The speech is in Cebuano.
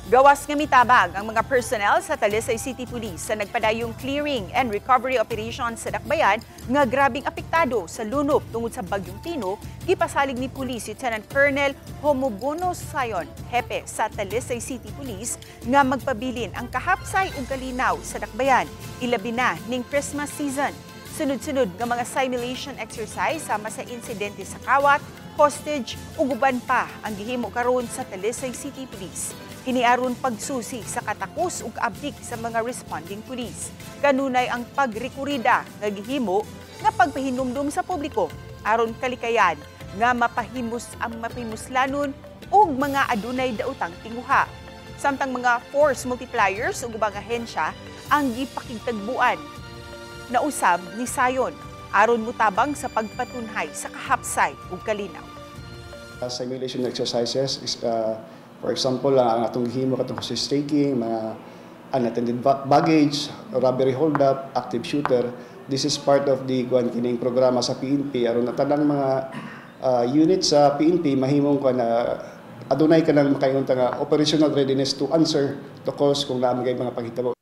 Gawas nga mitabang ang mga personnel sa Talisay City Police sa nagpadayong clearing and recovery operation sa Dakbayan nga grabing apektado sa lunop tungod sa Bagyong Tino, gipasalig ni Police Lieutenant Colonel Homobono Sayon, hepe sa Talisay City Police, nga magpabilin ang kahapsay ug kalinaw sa Dakbayan, ilabi na ning Christmas season. Sunod-sunod nga mga simulation exercise sama sa insidente sa kawat, hostage ug uban pa ang gihimo karon sa Talisay City Police. Kini aron pagsusi sa katakos ug kaabtik sa mga responding police. Kanunay ang pagrekorida nga gihimo nga pagpahinumdum sa publiko aron kalikayan nga mapahimos ang mapahimuslanon ug mga adunay daotang tinguha. Samtang mga force multipliers ug ubang ahensya ang gipakigtagbuan na usab ni Sayon aron mutabang sa pagpatunhay sa kahapsay ug kalinaw. Simulation exercises is, for example, ang atong gihimo katong hostage taking, mga unattended baggage, robbery hold-up, active shooter. This is part of the kuan kining programa sa PNP aron na tanang mga unit sa PNP mahimong kuan na adunay ka nang makaingon ta nga operational readiness to answer the calls kung naa may mga panghitabo.